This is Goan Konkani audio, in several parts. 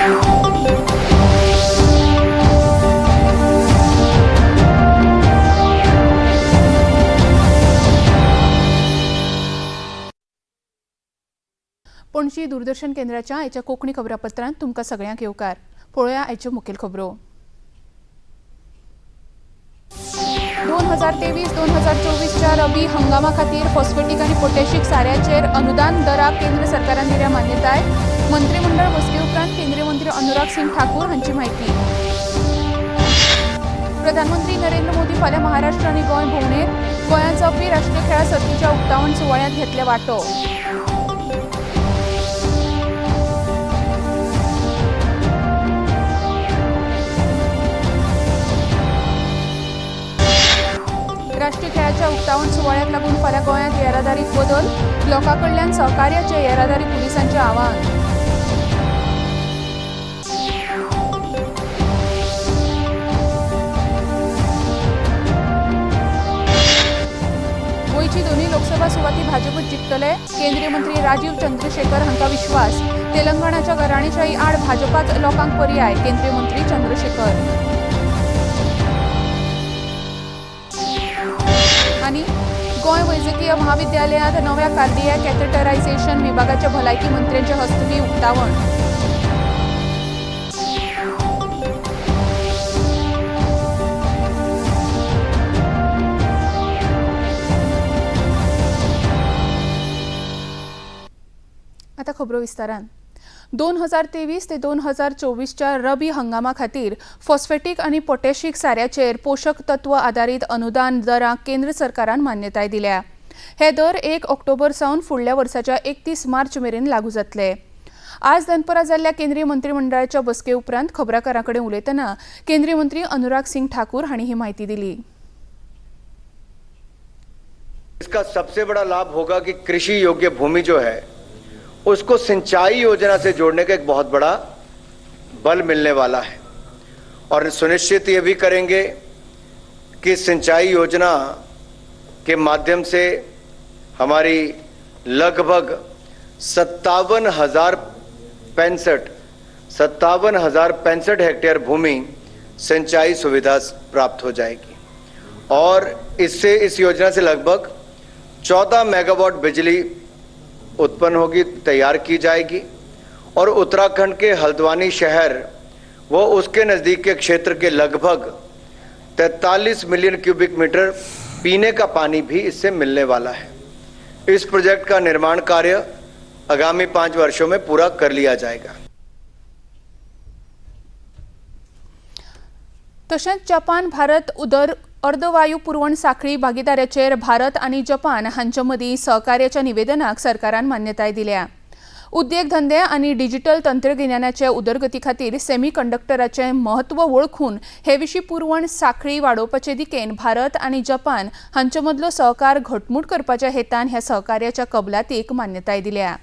पणजी दूरदर्शन केंद्राच्या आयच्या कोंकणी खबरापत्रांत तुमकां सगळ्यांक येवकार. पळोवया आयच्यो मुखेल खबरो. 2023 2024च्या रबी हंगामा खातीर फॉस्फेटीक आनी पोटॅशीक साऱ्याचेर अनुदान दराक केंद्र सरकारान दिल्या मान्यताय. मंत्रीमंडळ बसके उपरांत केंद्रीय मंत्री अनुराग सिंग ठाकूर हांची म्हायती. प्रधानमंत्री नरेंद्र मोदी फाल्यां महाराष्ट्र आनी गोंय भोंवडेर. गोंयांत जावपी राष्ट्रीय खेळां सर्तीच्या उक्तावण सुवाळ्यांत घेतले वांटो. राष्ट्रीय खेळाच्या उक्तावण सुवाळ्याक लागून फाल्यां गोंयांत येरादारीत बदल. लोकां कडल्यान सहकार्याचें येरादारी पुलिसांचें आवाहन. गोंयची दोनूय लोकसभा सुवाती भाजपच जिखतले, केंद्रीय मंत्री राजीव चंद्रशेखर हांकां विश्वास. तेलंगणाच्या घराणेशाही आड भाजपाच लोकांक पर्याय, केंद्रीय मंत्री चंद्रशेखर. आनी गोंय वैजकीय महाविद्यालयांत नव्या कार्डियाक कॅथेटरायझेशन विभागाच्या भलायकी मंत्र्यांच्या हस्तुकीं उक्तावण. आता खबरो विस्तारान. 2023 ते 2024च्या रबी हंगामा खातीर फॉस्फेटीक आनी पोटॅशीक साऱ्याचेर पोशक तत्व आदारीत अनुदान दरांक केंद्र सरकारान मान्यताय दिल्या. हे दर 1 ऑक्टोबर सावन फुडल्या वर्साच्या 31 मार्च मेरेन लागू जातले. आज दनपरां जाल्ल्या केंद्रीय मंत्रीमंडळाच्या बसके उपरांत खबराकारां कडेन उलयतना केंद्रीय मंत्री अनुराग सिंग ठाकूर हांणी ही म्हायती दिली. इसका सबसे बड़ा लाभ होगा कि कृषि योग्य भूमि जो है उसको सिंचाई योजना से जोड़ने का एक बहुत बड़ा बल मिलने वाला है और सुनिश्चित ये भी करेंगे कि सिंचाई योजना के माध्यम से हमारी लगभग 57,065 हेक्टेयर भूमि सिंचाई सुविधा प्राप्त हो जाएगी और इससे इस योजना से लगभग 14 मेगावाट बिजली उत्पन्न होगी, तैयार की जाएगी और उत्तराखंड के हल्द्वानी शहर वो उसके नज़दीक के क्षेत्र के लगभग 43 मिलियन क्यूबिक मीटर पीने का पानी भी इससे मिलने वाला है. इस प्रोजेक्ट का निर्माण कार्य आगामी 5 वर्षों में पूरा कर लिया जाएगा. तशेंच जपान भारत उदर अर्दवायू पुरवण साखळी भागीदाराचेर भारत आनी जपान हांचे मदीं सहकार्याच्या निवेदनाक सरकारान मान्यताय दिल्या. उद्देग धंदे आनी डिजिटल तंत्रगिन्यानाचे उदरगती खातीर सेमी कंडक्टराचें म्हत्व वळखून हे विशीं पुरवण साखळी वाडोवपाचे दिकेन भारत आनी जपान हांचे मदलो सहकार घटमूट करपाच्या हेतान ह्या सहकार्याच्या कबलातीक मान्यताय दिल्या.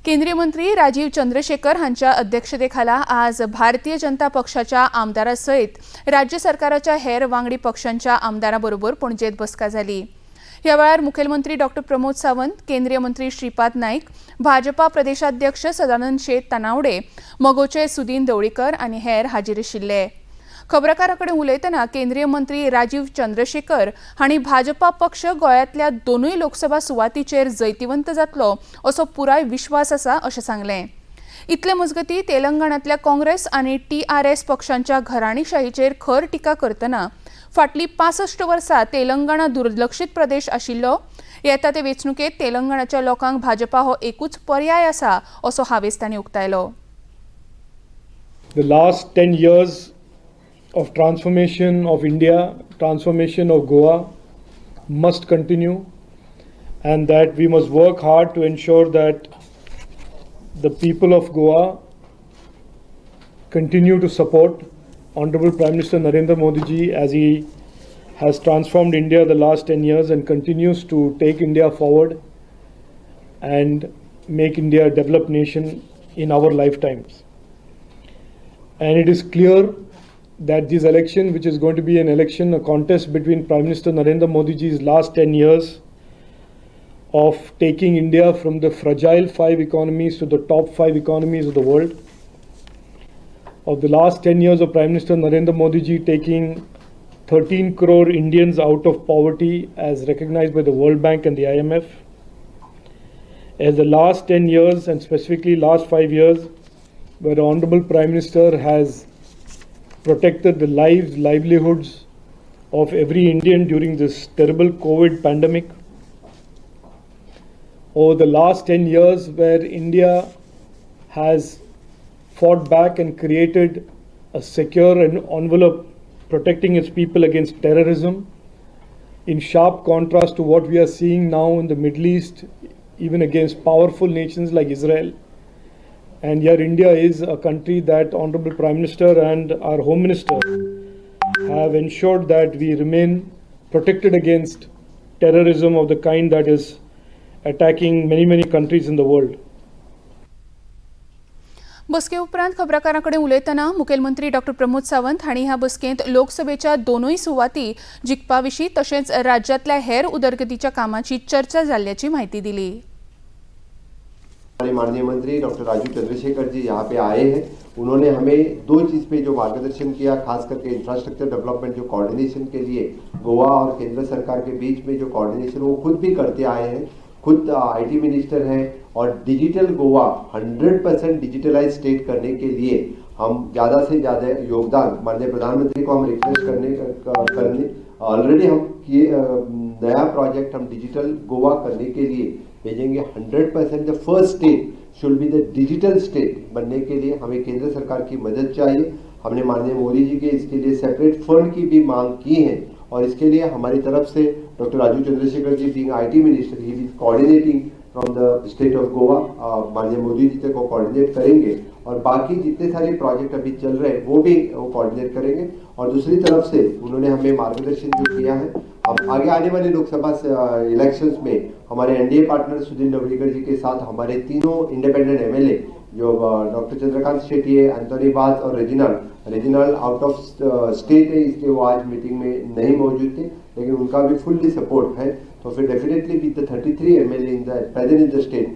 केंद्रीय मंत्री राजीव चंद्रशेखर हांच्या अध्यक्षतेखाला आज भारतीय जनता पक्षाच्या आमदारा सयत राज्य सरकाराच्या हेर वांगडी पक्षांच्या आमदारां बरोबर पणजेत बसका जाली. ह्या वेळार मुखेलमंत्री डॉक्टर प्रमोद सावंत, केंद्रीय मंत्री श्रीपाद नायक, भाजपा प्रदेशाध्यक्ष सदानंद शेट तानावडे, मगोचे सुदीन ढवळीकर आनी हेर हाजीर आशिल्ले. खबराकारां कडेन उलयतना केंद्रीय मंत्री राजीव चंद्रशेखर हांणी भाजपा पक्ष गोंयांतल्या दोनूय लोकसभा सुवातीचेर जैतिवंत जातलो असो पुराय विश्वास आसा अशें सांगलें. इतले मजगतीं तेलंगणांतल्या काँग्रेस आनी टीआरएस पक्षांच्या घराणीशाहीचेर खर टिका करतना फाटलीं 65 वर्सां तेलंगणा दुर्लक्षीत प्रदेश आशिल्लो, येता ते वेंचणुकेंत तेलंगणाच्या लोकांक भाजपा हो एकूच पर्याय आसा असो हावेस तांणी उक्तायलो. The last 10 years of transformation of India, transformation of Goa must continue, and that we must work hard to ensure that the people of Goa continue to support Honorable Prime Minister Narendra Modi ji as he has transformed India the last 10 years and continues to take India forward and make India a developed nation in our lifetimes. And it is clear that this election, which is going to be an election, a contest between Prime Minister Narendra Modi ji's last 10 years of taking India from the fragile 5 economies to the top 5 economies of the world, Of the last 10 years of Prime Minister Narendra Modi ji taking 13 crore Indians out of poverty as recognized by the World Bank and the IMF. As the last 10 years and specifically last 5 years, where the Honorable Prime Minister has protected the lives, livelihoods of every Indian during this terrible COVID pandemic. Over the last 10 years, where India has fought back and created a secure and envelope protecting its people against terrorism, in sharp contrast to what we are seeing now in the Middle East, even against powerful nations like Israel. And here India is a country that Honorable Prime Minister and our Home Minister have ensured that we remain protected against terrorism of the kind that is attacking many, many countries in the world. बसके उपरांत खबराकारां कडेन उलयतना मुखेलमंत्री डॉ प्रमोद सावंत हांणी ह्या बसकेंत लोकसभेच्या दोनूय सुवाती जिखपा विशीं तशेंच राज्यांतल्या हेर उदरगतीच्या कामाची चर्चा जाल्ल्याची म्हायती दिली. हमारे माननीय मंत्री डॉक्टर राजीव चंद्रशेखर जी यहाँ पे आए हैं. उन्होंने हमें दो चीज़ पे जो मार्गदर्शन किया, खास करके इंफ्रास्ट्रक्चर डेवलपमेंट जो कोऑर्डिनेशन के लिए गोवा और केंद्र सरकार के बीच में जो कोऑर्डिनेशन वो खुद भी करते आए हैं, खुद IT minister हैं और डिजिटल गोवा 100% डिजिटलाइज स्टेट करने के लिए हम ज़्यादा से ज़्यादा योगदान माननीय प्रधानमंत्री को हम रिक्वेस्ट करने करने ऑलरेडी हम किए. नया प्रोजेक्ट हम डिजिटल गोवा करने के लिए भेजेंगे. 100% the first state should be the digital state बनने के लिए हमें केंद्र सरकार की मदद चाहिए. हमने माननीय मोदी जी के इसके लिए सेपरेट फंड की भी मांग की है और इसके लिए हमारी तरफ से doctor Rajiv Chandrashekhar ji being IT minister, he is coordinating from the state of Goa. माननीय मोदी जी तक वो कोऑर्डिनेट करेंगे और बाकी जितने सारे प्रोजेक्ट अभी चल रहे हैं, वो भी वो कोऑर्डिनेट करेंगे. और दूसरी तरफ से उन्होंने हमें मार्गदर्शन जो किया है, अब आगे आने वाले लोकसभा इलेक्शंस में हमारे एनडीए पार्टनर सुदिन ढवळीकर जी के साथ हमारे तीनों इंडिपेंडेंट एमएलए जो डॉक्टर चंद्रकांत शेट्टी है, एंथोनी वाज और Reginald. Reginald out of state है, इसलिए वो आज मीटिंग में नहीं मौजूद थे, लेकिन उनका भी फुल्ली सपोर्ट है. तो फिर definitely with the 33 MLA in the present in the state.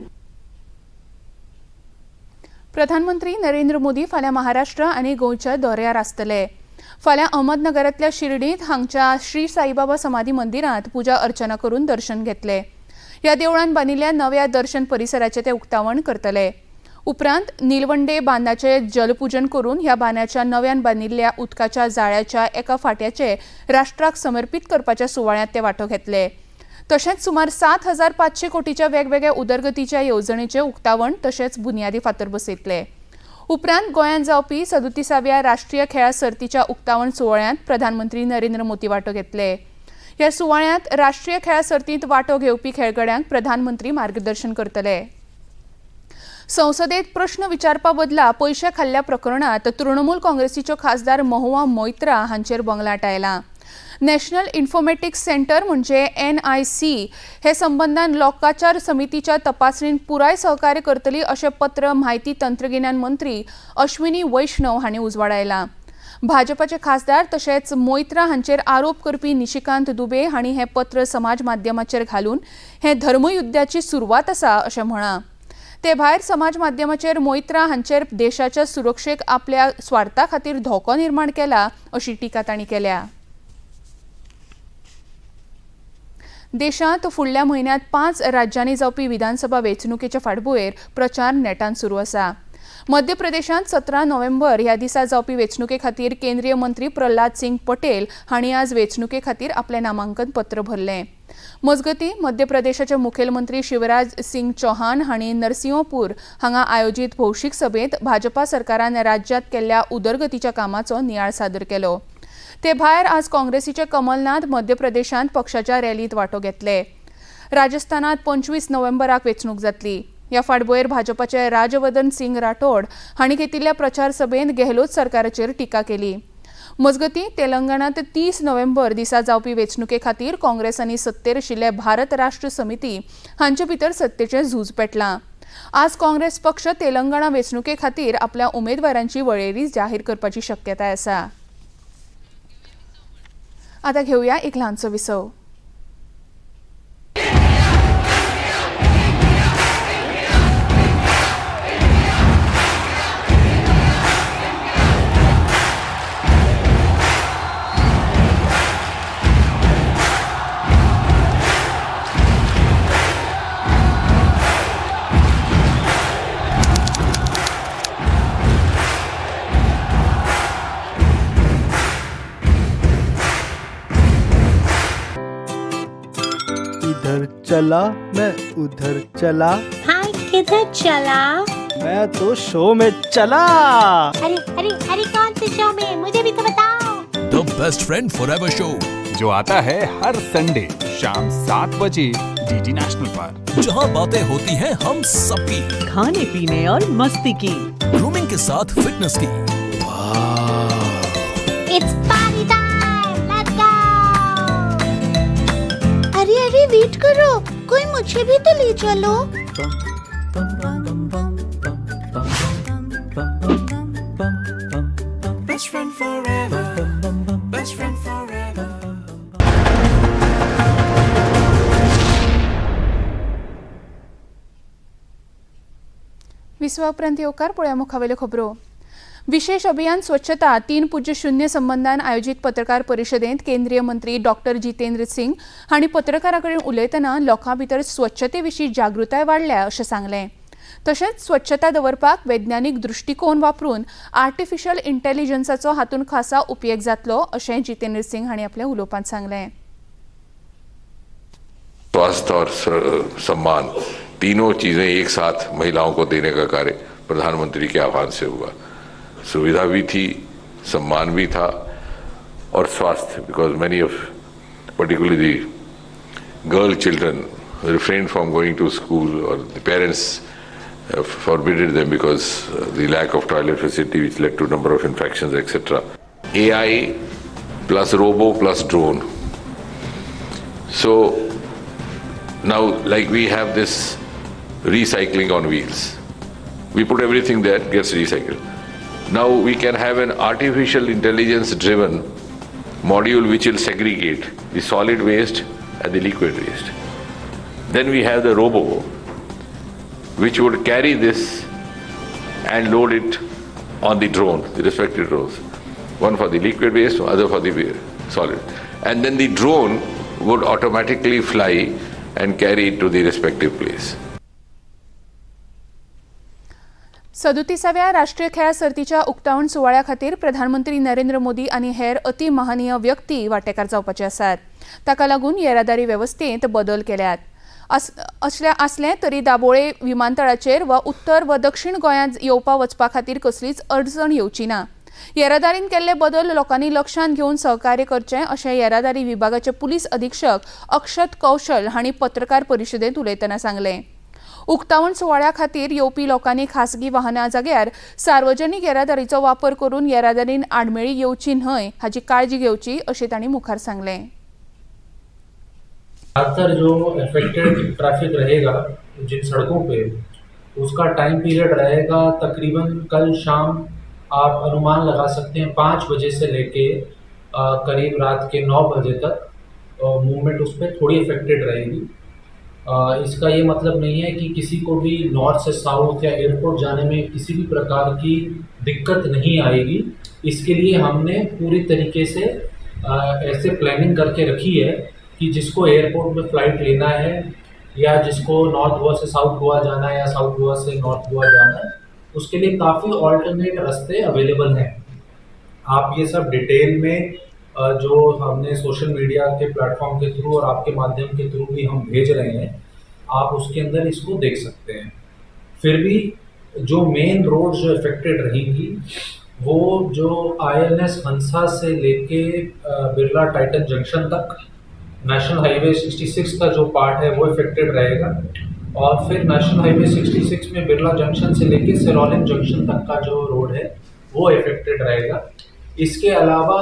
प्रधानमंत्री नरेंद्र मोदी फाल्यां महाराष्ट्र आनी गोंयच्या दौऱ्यार आसतले. फाल्यां अहमदनगरांतल्या शिर्डींत हांगच्या श्री साईबाबा समाधी मंदिरांत पुजा अर्चना करून दर्शन घेतले. ह्या देवळान बांदिल्ल्या नव्या दर्शन परिसराचें ते उक्तावण करतले. उपरांत निलवंडे बांदाचें जलपूजन करून ह्या बांदाच्या नव्यान बांदिल्ल्या उदकाच्या जाळ्याच्या एका फांट्याचे राष्ट्राक समर्पीत करपाच्या सुवाळ्यांत ते वांटो घेतले. तशेंच सुमार 7500 कोटीच्या वेगवेगळ्या उदरगतीच्या येवजणेचें उक्तावण तशेंच बुन्यादी फातर बसयतले. उपरांत गोंयांत जावपी 37व्या राष्ट्रीय खेळां सर्तीच्या उक्तावण सुवाळ्यांत प्रधानमंत्री नरेंद्र मोदी वांटो घेतले. ह्या सुवाळ्यांत राष्ट्रीय खेळां सर्तींत वांटो घेवपी खेळगड्यांक प्रधानमंत्री मार्गदर्शन करतले. संसदेत प्रश्न विचारपा बदला पयशे खाल्ल्या प्रकरणात तृणमूल काँग्रेसीच्यो खासदार महुआ मोयत्रा हांचेर बंगलाट आयला. नॅशनल इन्फॉर्मेटिक्स सेंटर म्हणजे एनआयसी हे संबंदान लोकाचार समितीच्या तपासणीन पुराय सहकार्य करतली अशें पत्र म्हायती तंत्रगिन्यान मंत्री अश्विनी वैष्णव हांणी उजवाडायलां. भाजपाचे खासदार तशेंच मोयत्रा हांचेर आरोप करपी निशिकांत दुबे हांणी हें पत्र समाज माध्यमाचेर घालून हें धर्मयुद्धाची सुरवात आसा अशें म्हळां. ते भायर समाज माध्यमाचेर मोयत्रा हांचेर देशाच्या सुरक्षेक आपल्या स्वार्था खातीर धोको निर्माण केला अशी टिका तांणी केल्या. देशांत फुडल्या म्हयन्यांत पांच राज्यांनी जावपी विधानसभा वेंचणुकेच्या फाटभुंयेर प्रचार नेटान सुरू आसा. मध्य प्रदेशांत 17 नोव्हेंबर ह्या दिसा जावपी वेंचणुके खातीर केंद्रीय मंत्री प्रल्हाद सिंग पटेल हांणी आज वेंचणुके खातीर आपलें नामांकन पत्र भरलें. मजगतीं, मध्य प्रदेशाचे मुखेलमंत्री शिवराज सिंग चौहान हांणी नरसिंहपूर हांगा आयोजीत भौशीक सभेंत भाजपा सरकारान राज्यांत केल्ल्या उदरगतीच्या कामाचो नियाळ सादर केलो. ते भायर आज काँग्रेसीचे कमलनाथ मध्य प्रदेशांत पक्षाच्या रॅलींत वांटो घेतले. राजस्थानात 25 नोव्हेंबराक वेंचणूक जातली. ह्या फाटभुंयेर भाजपाचे राजवर्धन सिंग राठोड हांणी घेतिल्ल्या प्रचार सभेंत गेहलोत सरकाराचेर टिका केली. मजगतीं, तेलंगणात 30 नोव्हेंबर दिसा जावपी वेंचणुके खातीर काँग्रेस आनी सत्तेर आशिल्ले भारत राष्ट्र समिती हांचे भितर सत्तेचें झूज पेटलां. आज काँग्रेस पक्ष तेलंगणा वेंचणुके खातीर आपल्या उमेदवारांची वळेरी जाहीर करपाची शक्यताय आसा. आतां घेवया एक ल्हानसो विसव. चला, मैं उधर चला। हाय, किधर चला? मैं तो शो में चला। अरे अरे अरे, कौन से शो में? मुझे भी तो बताओ। The best friend forever show, जो आता है हर संडे शाम 7 बजे डीडी नेशनल पर, जहां बातें होती हैं हम सबकी, खाने पीने और मस्ती की, ग्रूमिंग के साथ फिटनेस की। It's party time, let's go! अरे अरे, वेट करो, कोई मुझे भी तो ले चलो। Best friend forever. Best friend forever. विसवा उपरांत येवकार. पळोवया मुखावेल्यो खबरो. विशेष अभियान स्वच्छता 3.0 संबंदान आयोजीत पत्रकार परिशदेंत केंद्रीय मंत्री डॉक्टर जितेंद्र सिंग हांणी पत्रकारां कडेन उलयतना लोकां भितर स्वच्छते विशीं जागृताय वाडल्या अशें सांगलें. तशेंच स्वच्छता दवरपाक वैज्ञानीक दृश्टिकोन वापरून आर्टिफिशियल इंटेलिजन्साचो हातूंत खासा उपेग जातलो अशें जितेंद्र सिंग हांणी आपल्या उलोवपांत सांगलें. स्वास्थ्य और सम्मान, तीनों चीजें एक साथ महिलाओं को देने का कार्य प्रधानमंत्री के आह्वान से हुआ। सुविधा भी थी, सम्मान भी था और स्वास्थ्य, because many of, particularly the girl children, refrained from going to school or the parents forbidded them because the lack of toilet facility, which led to number of infections, etc. AI plus robo plus drone. So now, like, we have this recycling on wheels. We put everything there, gets recycled. Now we can have an artificial intelligence driven module which will segregate the solid waste and the liquid waste. Then we have the robo which would carry this and load it on the drone, the respective drones. One for the liquid waste, other for the solid. And then the drone would automatically fly and carry it to the respective place. 37व्या राष्ट्रीय खेळां सर्तीच्या उक्तावण सुवाळ्या खातीर प्रधानमंत्री नरेंद्र मोदी आनी हेर अति महनीय व्यक्ती वांटेकार जावपाचे आसात. ताका लागून येरादारी वेवस्थेंत बदल केल्यात. असले आसले तरी दाबोळे विमानतळाचेर वा उत्तर वा दक्षिण गोंयांत येवपा वचपा खातीर कसलीच अडचण येवची ना. येरादारीन केल्ले बदल लोकांनी लक्षांत घेवन सहकार्य करचें अशें येरादारी विभागाचे पुलीस अधिक्षक अक्षत कौशल हांणी पत्रकार परिशदेंत उलयतना सांगलें. उक्तावण सुवाळ्या खातीर येवपी लोकांनी खासगी वाहनां जाग्यार सार्वजनीक येरादारीचो वापर करून येरादारीन आडमेळी येवची न्हय हाची काळजी घेवची अशें तांणी मुखार सांगलें. ज़्यादातर जो अफेक्टेड ट्रैफिक रहेगा जिन सड़कों पे, उसका टाइम पीरियड रहेगा तकरीबन कल शाम आप अनुमान लगा सकते हैं 5 बजे से लेके करीब रात के 9 बजे तक मूवमेंट उस पर थोड़ी अफेक्टेड रहेगी। इसका ये मतलब नहीं है कि किसी को भी नॉर्थ से साउथ या एयरपोर्ट जाने में किसी भी प्रकार की दिक्कत नहीं आएगी। इसके लिए हमने पूरी तरीके से ऐसे प्लानिंग करके रखी है कि जिसको एयरपोर्ट में फ़्लाइट लेना है या जिसको नॉर्थ गोवा से साउथ गोवा जाना है या साउथ गोवा से नॉर्थ गोवा जाना है, उसके लिए काफ़ी ऑल्टरनेट रास्ते अवेलेबल हैं। आप ये सब डिटेल में जो हमने सोशल मीडिया के प्लेटफॉर्म के थ्रू और आपके माध्यम के थ्रू भी हम भेज रहे हैं, आप उसके अंदर इसको देख सकते हैं। फिर भी जो मेन रोड जो अफेक्टेड रहेंगी, वो जो आईएनएस हंसा से लेके बिरला टाइटन जंक्शन तक नेशनल हाईवे 66 का जो पार्ट है, वो इफेक्टेड रहेगा और फिर नेशनल हाईवे 66 में बिरला जंक्शन से लेके सिरोलिम जंक्शन तक का जो रोड है, वो इफेक्टेड रहेगा। इसके अलावा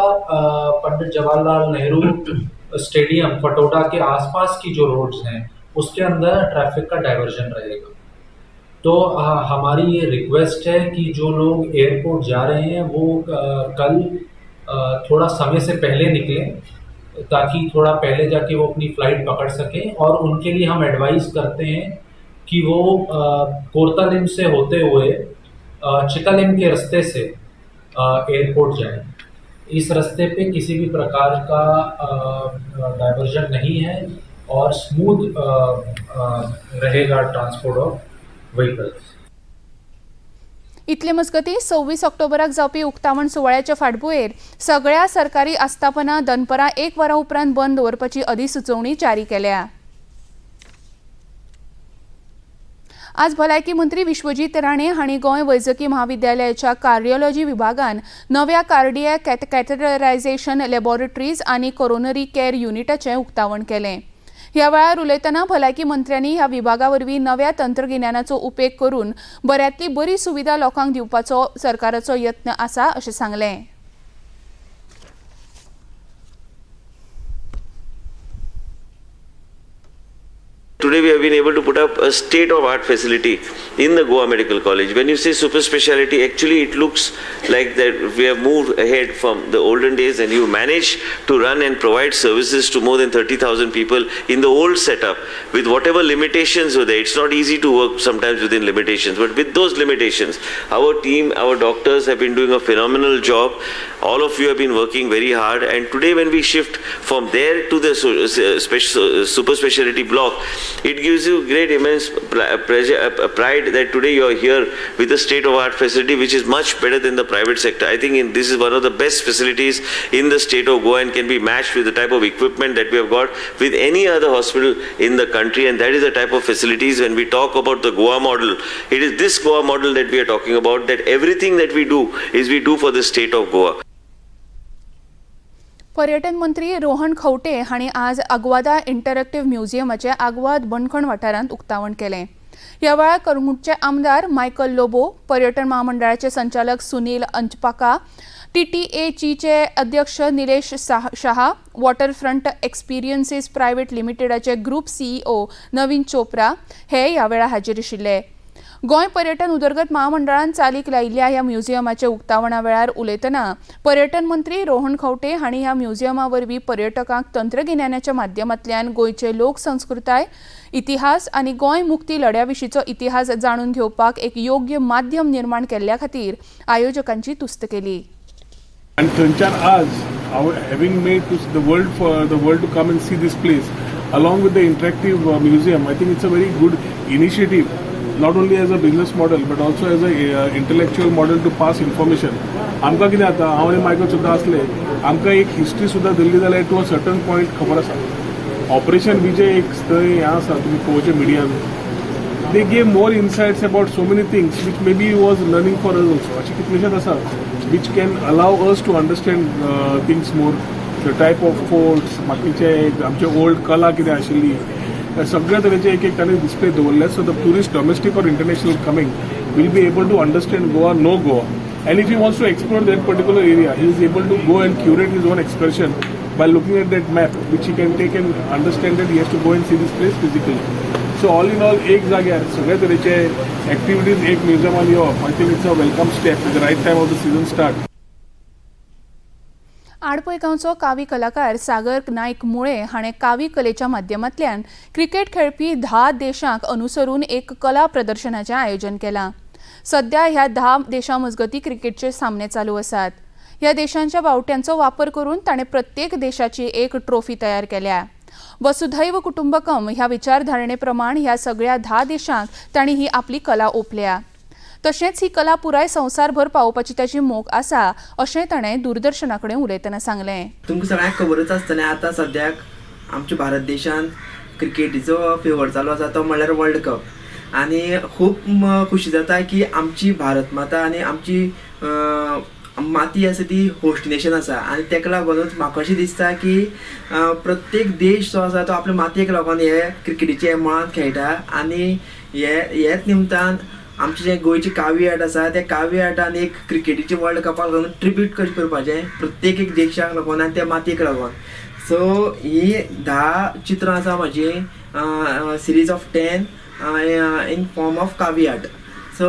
पंडित जवाहरलाल नेहरू स्टेडियम फटोडा के आसपास की जो रोड्स हैं, उसके अंदर ट्रैफिक का डाइवर्जन रहेगा। तो हमारी ये रिक्वेस्ट है कि जो लोग एयरपोर्ट जा रहे हैं, वो कल थोड़ा समय से पहले निकलें ताकि थोड़ा पहले जाके वो अपनी फ़्लाइट पकड़ सकें और उनके लिए हम एडवाइस करते हैं कि वो कोरतालिम से होते हुए चितालिम के रास्ते से एयरपोर्ट जाएं। इस रास्ते पे किसी भी प्रकार का डाइवर्जन नहीं है और स्मूथ रहेगा ट्रांसपोर्ट ऑफ व्हीकल्स। इतले मजगतीं, 26 ऑक्टोबराक जावपी उक्तावण सुवाळ्याच्या फाटभुंयेर सगळ्या सरकारी आस्थापनां दनपरां 1 वरां उपरांत बंद दवरपाची अधिसुचोवणी जारी केल्या. आज भलायकी मंत्री विश्वजीत राणे हांणी गोंय वैजकी म्हाविद्यालयाच्या कार्डिओलॉजी विभागान नव्या कार्डियॅक कॅथेटरायझेशन लॅबोरेटरीज आनी कोरोनरी केअर युनिटाचें उक्तावण केलें. ह्या वेळार उलयतना भलायकी मंत्र्यांनी ह्या विभागा वरवीं नव्या तंत्रगिन्यानाचो उपेग करून बऱ्यांतली बरी सुविधा लोकांक दिवपाचो सरकाराचो यत्न आसा अशें सांगलें. Today we have been able to put up a state-of-art facility in the Goa Medical College. When you say super speciality, actually it looks like that we have moved ahead from the olden days, and you manage to run and provide services to more than 30,000 people in the old setup with whatever limitations were there. It's not easy to work sometimes within limitations, but with those limitations, our team, our doctors have been doing a phenomenal job. All of you have been working very hard, and today when we shift from there to the super speciality block, it gives you great immense pride that today you are here with a state-of-art facility which is much better than the private sector. I think this is one of the best facilities in the state of Goa and can be matched with the type of equipment that we have got with any other hospital in the country, and that is the type of facilities. When we talk about the Goa model, it is this Goa model that we are talking about, that everything that we do is we do for the state of Goa. पर्यटन मंत्री रोहन खंवटे हांणी आज आग्वादा इंटरॅक्टिव्ह म्युझियमाचें आग्वाद बणखण वाठारांत उक्तावण केलें. ह्या वेळार कळंगूटचे आमदार मायकल लोबो, पर्यटन म्हामंडळाचे संचालक सुनील अंचपाका, टीटीएचीचे अध्यक्ष Nilesh Shah, waterfront experiences private लिमिटेडाचे ग्रुप सीईओ नवीन चोप्रा हे ह्या वेळार हाजीर आशिल्ले. गोंय पर्यटन उदरगत म्हामंडळान चालीक लायिल्ल्या ह्या म्युझियमाच्या उक्तावणा वेळार उलयतना पर्यटन मंत्री रोहन खंवटे हांणी ह्या म्युझियमा वरवीं पर्यटकांक तंत्रगिन्यानाच्या माध्यमांतल्यान गोंयचे लोक संस्कृताय, इतिहास आनी गोंय मुक्ती लढ्या विशींचो इतिहास जाणून घेवपाक एक योग्य माध्यम निर्माण केल्ल्या खातीर आयोजकांची तुस्त केली. आनी थंयच्यान आज having made to the world for the world to come and see this place along with the interactive museum, I think it's a very good initiative, not only as a business model but also as a intellectual model to pass information. आमकां कितें जाता, हांव आनी मायकल सुद्दां आसले, आमकां एक हिस्ट्री सुद्दां धरली जाल्यार टू अ सर्टन पॉयंट खबर आसा. ऑपरेशन विजय एक थंय हें आसा, तुमी पळोवचें मिडियान, they gave more insights about so many things which maybe was learning for us also. अशें कितलेशेच आसा which can allow us to understand things more, the type of forts, बाकीचे आमचे ओल्ड कला कितें आशिल्ली, सगळ्या तरेचे एक एक तांणी डिस्प्ले दवरले. So the tourist, domestic or international coming, will be able to understand Goa, know Goa, and if he wants to explore that particular area, he is able to go and curate his own excursion by looking at that map, which he can take and understand that he has to go and see this place physically. So all in all, एक जाग्यार सगळे तरेचे एक्टिविटीज एक म्युझियमान येवप, I think it's a welcome step at the right time of the season start. Adpai गांवचो कावी कलाकार सागर नायक मुळे हाणें कावी कलेच्या माध्यमांतल्यान क्रिकेट खेळपी 10 देशांक अनुसरून एक कला प्रदर्शनाचें आयोजन केलां. सध्या ह्या 10 देशां मजगतीं क्रिकेटचे सामने चालू आसात. ह्या देशांच्या बावट्यांचो वापर करून ताणें प्रत्येक देशाची एक ट्रॉफी तयार केल्या. वसुधैव कुटुंबकम ह्या विचारधारणे प्रमाण ह्या सगळ्या 10 देशांक तांणी ही आपली कला ओंपल्या. तशेंच ही कला पुराय संवसारभर पावोवपाची ताची मोख आसा अशें ताणें दूरदर्शना कडेन उलयतना सांगलें. तुमकां सगळ्यांक खबरूच आसतलें, आतां सद्याक आमच्या भारत देशांत क्रिकेटीचो फेवर चालू आसा तो म्हणल्यार वर्ल्ड कप, आनी खूब खुशी जाता की आमची भारत माता आनी आमची माती आसा ती होस्ट नेशन आसा, आनी ताका लागूनच म्हाका अशें दिसता की प्रत्येक देश जो आसा तो आपल्या मातयेक लागून हे क्रिकेटीच्या मळांत खेळटा, आनी हे हेच निमतान आमचे जे गोंयची कावी आर्ट आसा त्या कावी आर्टान एक क्रिकेटीचे वर्ल्ड कपाक लागून ट्रिब्यूट कशें करपाचें प्रत्येक एक देशाक लागून आनी त्या मातयेक लागून. सो ही 10 चित्रां आसा म्हाजी, series of 10 in form of Kavi art. So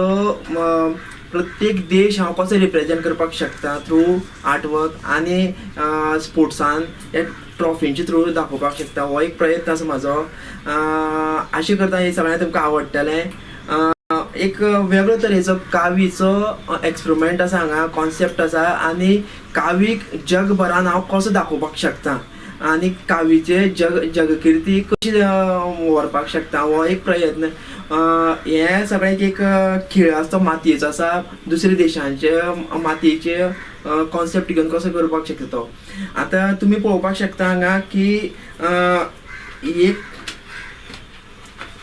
प्रत्येक देश हांव कसो रिप्रेजेंट करपाक शकता थ्रू आर्टवर्क आनी स्पोर्ट्सान ह्या ट्रॉफींचे थ्रू दाखोवपाक शकता, हो एक प्रयत्न आसा म्हाजो. आशा करता हें सगळ्यांक तुमकां आवडटलें. एक वेगळो तरेचो कावीचो एक्सपेरिमेंट आसा हांगा, कॉन्सेप्ट आसा, आनी कावीक जगभरान हांव कसो दाखोवपाक शकता आनी कावीचे जगकीर्ती कशी व्हरपाक शकता, हो एक प्रयत्न. हें सगळें एक खेळ आसा तो मातयेचो आसा, दुसऱ्या देशांचे मातयेचे कॉन्सेप्ट घेवन कसो करपाक शकता तो. आतां तुमी पळोवपाक शकता हांगा की एक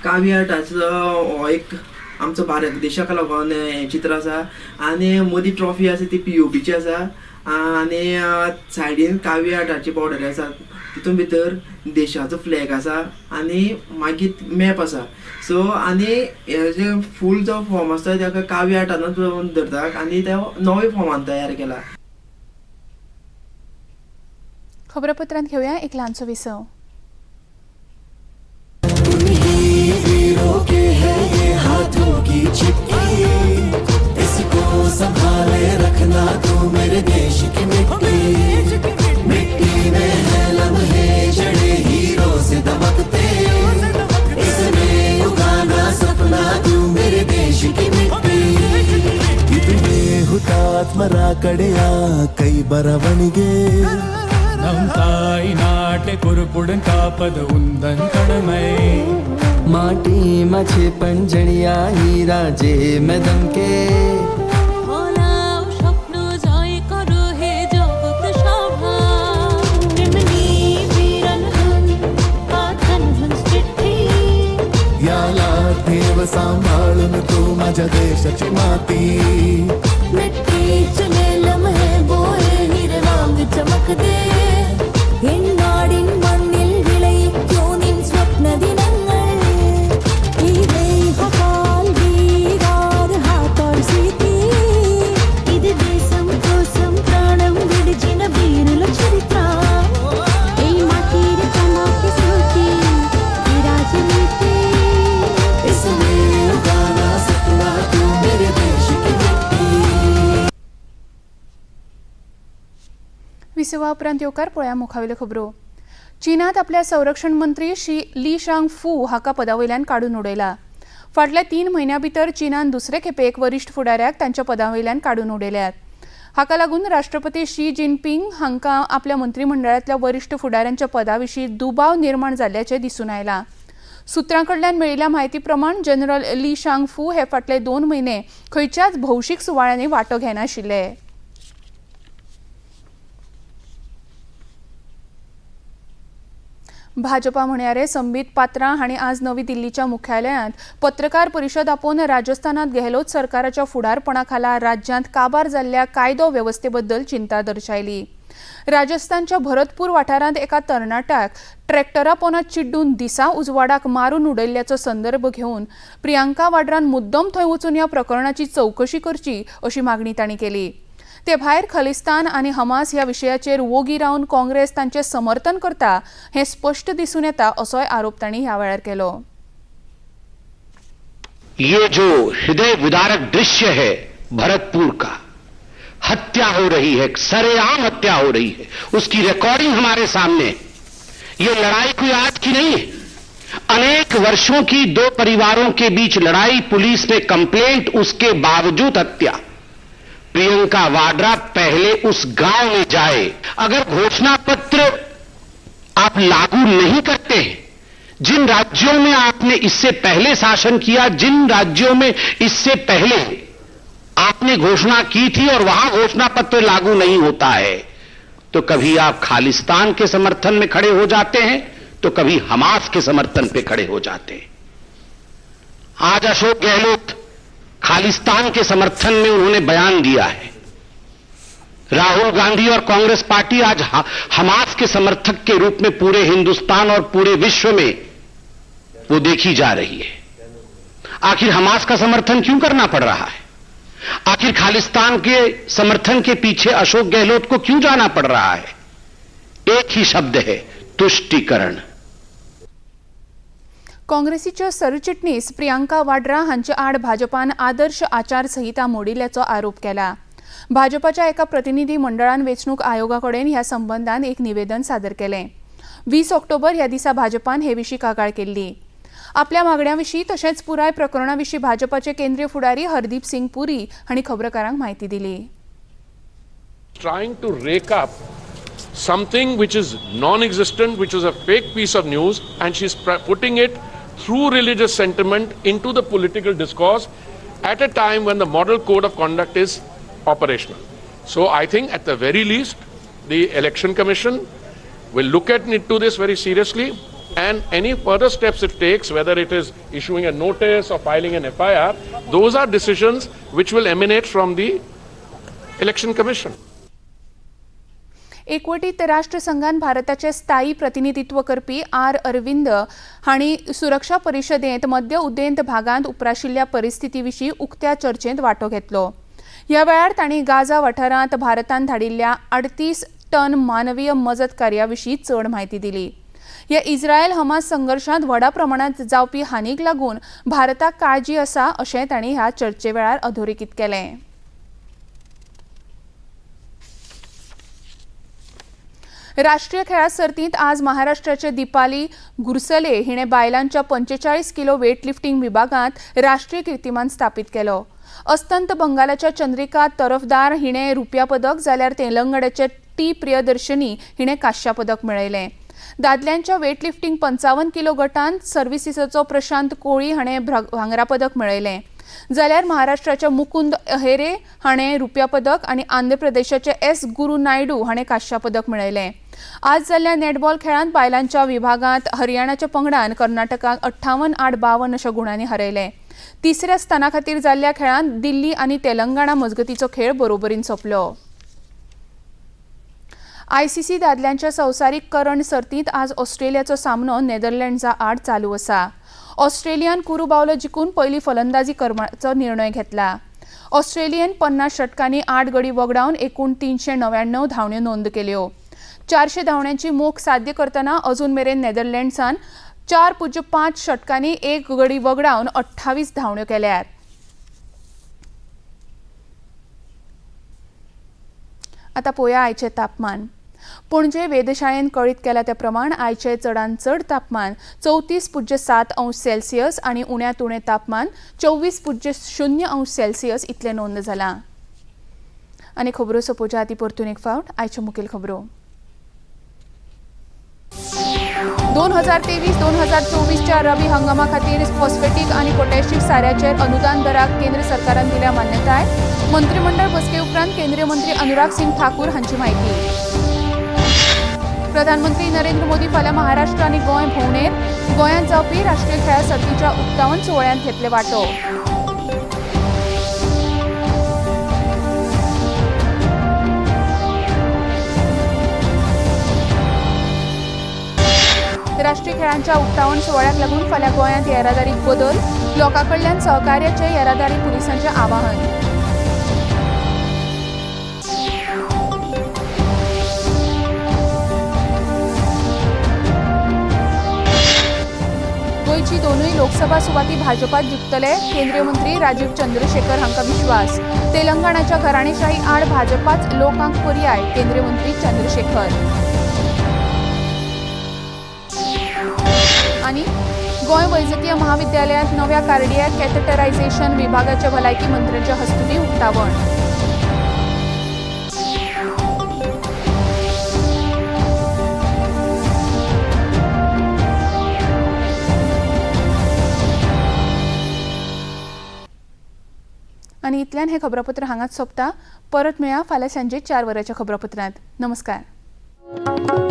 कावी आर्टाचो हो एक आमचो भारत देशाक लागून हें चित्र आसा आनी मदीं ट्रॉफी आसा ती पीओपीची आसा आनी सायडीन कावी आर्टाची बॉर्डर आसा, तितून भितर देशाचो फ्लॅग आसा आनी मागीर मॅप आसा. सो आनी हे जे फूल जो फॉर्म आसता ताका कावी आर्टानूच धरता आनी ते नवे फॉर्मान तयार केला. खबरापत्रांत घेवया एक ल्हानसो विसव. इसको संभाले रखना तू मेरे देश की मिट्टी, मिट्टी में है लम्हे जड़े हीरो से दमकते, इसमें उगाना सपना तू मेरे देश की मिट्टी. ಇದುವೇ ಹುತಾತ್ಮರ ಕಡೆಯ ಕೈ ಬರವಣಿಗೆ நம் தாய் நாட்டை பொறுப்புடன் காப்பது உந்தன் கடமை. माटी मछे पंजड़िया हीरा जे में दमके স্বপ্ন জয় করো হে জগৎ সভা याला ठेव सांभाळून तू माझ्या देशाची माती. मिट्टी में लम्हे बोए हीरे वांग चमक दे എൻ മണ്ണിൽ വിളയിക്കൂ നിൻ സ്വപ്ന ദിനങ്ങൾ. ఇది దేశం కోసం ప్రాణం విడిచిన వీరుల చరిత్ర. এই মাটির চমকে স্মৃতি রাজনীতি. इसमें उगाना सपना तू मेरे देश की मिट्टी. विसवा उपरांत येवकार पळया मुखावेल्यो खबरो. चीनात आपल्या संरक्षण मंत्री श्री ली शांग फू हाका पदावयल्यान काडून उडयला. फाटल्या 3 म्हयन्यां भितर चीनान दुसरे खेपेक वरिश्ठ फुडाऱ्याक तांच्या पदावयल्यान काडून उडयल्यात. हाका लागून राष्ट्रपती शी जिनपिंग हांकां आपल्या मंत्रीमंडळांतल्या वरिश्ठ फुडाऱ्यांच्या पदा विशीं दुबाव निर्माण जाल्ल्याचें दिसून आयलां. सुत्रां कडल्यान मेळिल्ल्या म्हायती प्रमाण जनरल ली शांग फू हे फाटले 2 म्हयने खंयच्याच भौशीक सुवाळ्यांनी वांटो घेनाशिल्ले. भाजपा म्हणयारे संबीत पात्रा हांणी आज नवी दिल्लीच्या मुख्यालयांत पत्रकार परिशद आपोवन राजस्थानात गेहलोत सरकाराच्या फुडारपणा खाला राज्यांत काबार जाल्ल्या कायदो वेवस्थेबद्दल चिंता दर्शायली. राजस्थानच्या भरतपूर वाठारांत एका तरणाट्याक ट्रॅक्टरा पोना चिड्डून दिसा उजवाडाक मारून उडयल्ल्याचो संदर्भ घेवन प्रियांका वाड्रान मुद्दम थंय वचून ह्या प्रकरणाची चवकशी करची अशी मागणी तांणी केली. ते भायर खलिस्तान आनी हमास ह्या विशयाचेर वोगी रावन काँग्रेस तांचें समर्थन करता हें स्पश्ट दिसून येता असोय आरोप तांणी ह्या वेळार केलो. ये जो हृदय विदारक दृश्य है भरतपुर का, हत्या हो रही है, सरेआम हत्या हो रही है, उसकी रिकॉर्डिंग हमारे सामने। ये लड़ाई कोई आज की नहीं है, अनेक वर्षों की दो परिवारों के बीच लड़ाई, पुलिस में कंप्लेंट, उसके बावजूद हत्या। प्रियंका वाड्रा पहले उस गांव में जाए। अगर घोषणा पत्र आप लागू नहीं करते हैं, जिन राज्यों में आपने इससे पहले शासन किया, जिन राज्यों में इससे पहले आपने घोषणा की थी और वहां घोषणा पत्र लागू नहीं होता है, तो कभी आप खालिस्तान के समर्थन में खड़े हो जाते हैं, तो कभी हमास के समर्थन पे खड़े हो जाते हैं। आज अशोक गहलोत खालिस्तान के समर्थन में उन्होंने बयान दिया है। राहुल गांधी और कांग्रेस पार्टी आज हमास के समर्थक के रूप में पूरे हिंदुस्तान और पूरे विश्व में वो देखी जा रही है। आखिर हमास का समर्थन क्यों करना पड़ रहा है? आखिर खालिस्तान के समर्थन के पीछे अशोक गहलोत को क्यों जाना पड़ रहा है? एक ही शब्द है, तुष्टीकरण। काँग्रेसीच्यो सरचिटणीस प्रियांका वाड्रा हांचे आड भाजपान आदर्श आचारसंहिता मोडिल्ल्याचो आरोप केला. भाजपाच्या एका प्रतिनिधी मंडळान वेंचणूक आयोगा कडेन ह्या संबंदान एक निवेदन सादर केलें. 20 ऑक्टोबर ह्या दिसा भाजपान हे विशीं कागाळ केल्ली. आपल्या मागण्या विशीं तशेंच पुराय प्रकरणा विशीं भाजपाचे केंद्रीय फुडारी हरदीप सिंग पुरी हांणी खबरकारांक म्हायती दिली. Trying to rake up something which is non-existent, which is a fake piece of news, and she's putting it through religious sentiment into the political discourse at a time when the model code of conduct is operational. So I think at the very least, the Election Commission will look at into this very seriously. And any further steps it takes, whether it is issuing a notice or filing an FIR, those are decisions which will emanate from the Election Commission. एकवटीत राष्ट्रसंघान भारताचे स्थायी प्रतिनिधित्व करपी आर अरविंद हांणी सुरक्षा परिशदेंत मध्य उदेंत भागांत उप्राशिल्ल्या परिस्थिती विशीं उक्त्या चर्चेंत वांटो घेतलो. ह्या वेळार तांणी गाझा वाठारांत भारतान धाडिल्ल्या 38 टन मानवीय मजत कार्या विशीं चड म्हायती दिली. ह्या इस्रायल हमास संघर्शांत व्हडा प्रमाणांत जावपी हानीक लागून भारताक काळजी आसा अशें तांणी ह्या चर्चे वेळार अधोरेखीत केलें. राष्ट्रीय खेळां सर्तींत आज महाराष्ट्राचे दीपाली गुरसले हिणे बायलांच्या 45 किलो वेटलिफ्टिंग विभागांत राष्ट्रीय कीर्तिमान स्थापित केलो. अस्तंत बंगालाच्या चंद्रिका तरफदार हिणे रुप्या पदक जाल्यार तेलंगणाचे टी प्रियदर्शनी हिणे कांस्या पदक मेळयलें. दादल्यांच्या वेटलिफ्टिंग 55 किलो गटांत सर्व्हिसीसाचो प्रशांत कोळी हाणें भांगरा पदक मेळयलें जाल्यार महाराष्ट्राच्या मुकुंद अहेरे हाणें रुप्या पदक आनी आंध्र प्रदेशाचे एस गुरू नायडू हाणें कांस्या पदक मेळयलें. आज जाल्ल्या नॅटबॉल खेळांत बायलांच्या विभागांत हरियाणाच्या पंगडान कर्नाटकाक 58-52 अशा गुणांनी हरयलें. तिसऱ्या स्थाना खातीर जाल्ल्या खेळांत दिल्ली आनी तेलंगणा मजगतीचो खेळ बरोबरीन सोंपलो. आयसीसी दादल्यांच्या संवसारीक करंड सर्तींत आज ऑस्ट्रेलियाचो सामनो नेदरलँड्सा आड चालू आसा. ऑस्ट्रेलियान कुरू बावलो जिखून पयली फलंदाजी करपाचो निर्णय घेतला. ऑस्ट्रेलियेन 50 षटकांनी 8 गडी वगडावन एकूण 399 धांवण्यो नोंद केल्यो. 400 धांवण्यांची मोख साध्य करतना अजून मेरेन नेदरलँड्सान 4.5 षटकांनी 1 गडी वगडावन 28 धांवण्यो केल्यात. आतां पळोवया आयचें तापमान. पणजे वेधशाळेन कळीत केला त्या प्रमाण आयचें चडांत चड तापमान 34.7 अंश सेल्सियस आनी उण्यांत उणें तापमान 24.0 अंश सेल्सियस इतलें नोंद जालां. आनी खबरो सोंपोवच्या आदीं परतून एक फावट आयच्यो मुखेल खबरो. 2023-2024च्या रबी हंगामा खातीर फॉस्फेटीक आनी पोटॅशीक साऱ्याचेर अनुदान दराक केंद्र सरकारान दिल्या मान्यताय. मंत्रीमंडळ बसके उपरांत केंद्रीय मंत्री अनुराग सिंग ठाकूर हांची म्हायती. प्रधानमंत्री नरेंद्र मोदी फाल्यां महाराष्ट्र आनी गोंय भोंवडेर. गोंयांत जावपी राष्ट्रीय खेळां सर्तीच्या उक्तावण सुवाळ्यांत घेतले वांटो. राष्ट्रीय खेळांच्या उक्तावण सुवाळ्याक लागून फाल्यां गोंयांत येरादारीत बदल. लोकां कडल्यान सहकार्याचें येरादारी पुलिसांचें आवाहन. गोंयची दोनूय लोकसभा सुवाती भाजपात जिखतले. केंद्रीय मंत्री राजीव चंद्रशेखर हांकां विश्वास. तेलंगणाच्या घराणेशाही आड भाजपाच लोकांक पर्याय. केंद्रीय मंत्री चंद्रशेखर. आनी गोंय वैजकीय महाविद्यालयांत नव्या कार्डियाक कॅथेटरायझेशन विभागाच्या भलायकी मंत्र्यांच्या हस्तुकीं उक्तावण. आनी इतल्यान हें खबरापत्र हांगाच सोंपता. परत मेळया फाल्यां सांजे 4 वरांच्या खबरापत्रांत. नमस्कार.